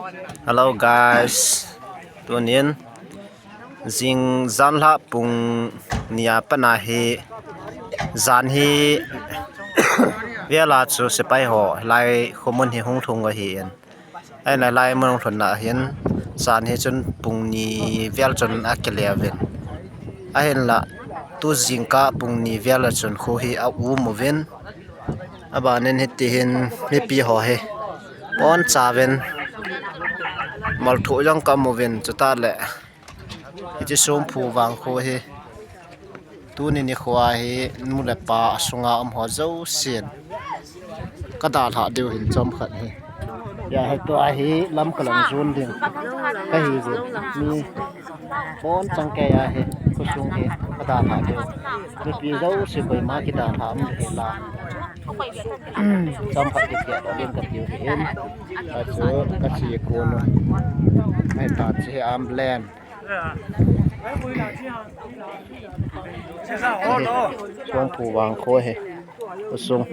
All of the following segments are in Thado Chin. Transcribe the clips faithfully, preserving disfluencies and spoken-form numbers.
Hello guys, tunin jing janlhah pung nia pat ahi. Jan hi vela chu sepai ho lai khomun hi hung lhung ahi in. Ahinla lai mun hung lhunna hin jan hi chun pung ni vel chun akile uvin. Ahinla tu jingkah pung ni vel a chun kho hi aum uvin. Abanin hitihin mipi ho hi bonchauvin molthoh jong kaum uvin, chutah le hiche Songphu vangkho hi tuni nikho hi nu le pa asunga um ho jousen kadalhah diu hin chomkhat hi. Hia hi tua hi Lamka lang jon ding kahi jin, mi bonchang keiya hi khosung hi kadalhah diu. Mipi jouse koima kidalhah um hela chomkhat kiti ding katiu hin. Achu kache kon u. Ahita, hiche hi ambulance. Songphu vangkho hi khosung.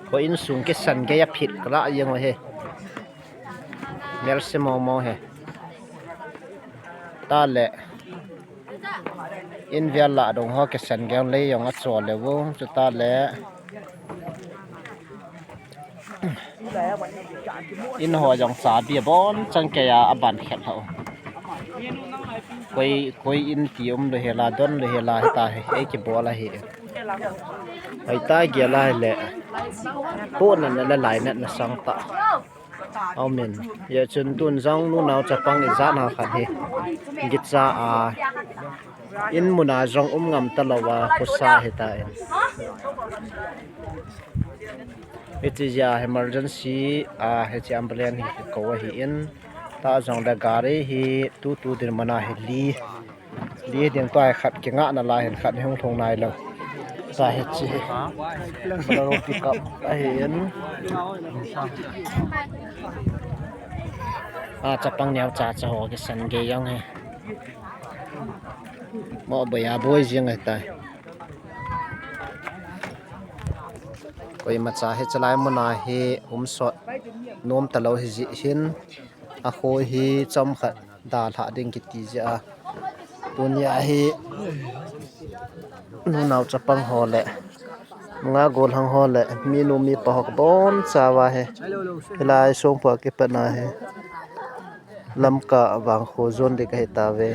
Kho insung kisan gei aphit kala jeng u hi. Melse mong mong hi. Tah le in vel lah dong ho kisan gei lei jong achol leu, chutah le in ho jong chabi abonchang keiya aban khet lhah u. Koi, koi in ti umlou hela, donlou hela hita hi, ei kibol ahi. Hoitah gel a hile, pohnatna le lainatna sangtah aumin. Hijeh chun tun jong nunao chapang ijat ham khat hi gicha a, in muna jong um ngam talouva khosa hitan. Hiche jeh a emergency a hiche ambulance hi kikou ahin, tah jongle gari hi tutu dinmun a hi li, li ding, tua hi khat kingah nalai hin khat hung lhung nailou. Tah hiche hi Bolero pickup ahin, a chapang neocha cha ho kisan gei jong hi mo boi a boi jing ahitai. Koimacha hiche lai muna hi um sot nom talou hijeh hin, akho hi chomkhat dalhah ding kiti jeh a, tunia hi nunao chapang ho le, nungah gollhang ho le, minu mipa ho kabonchauva hi, hilai Songphu a kipat na hi Lamka vangkho jon ding kahitauve.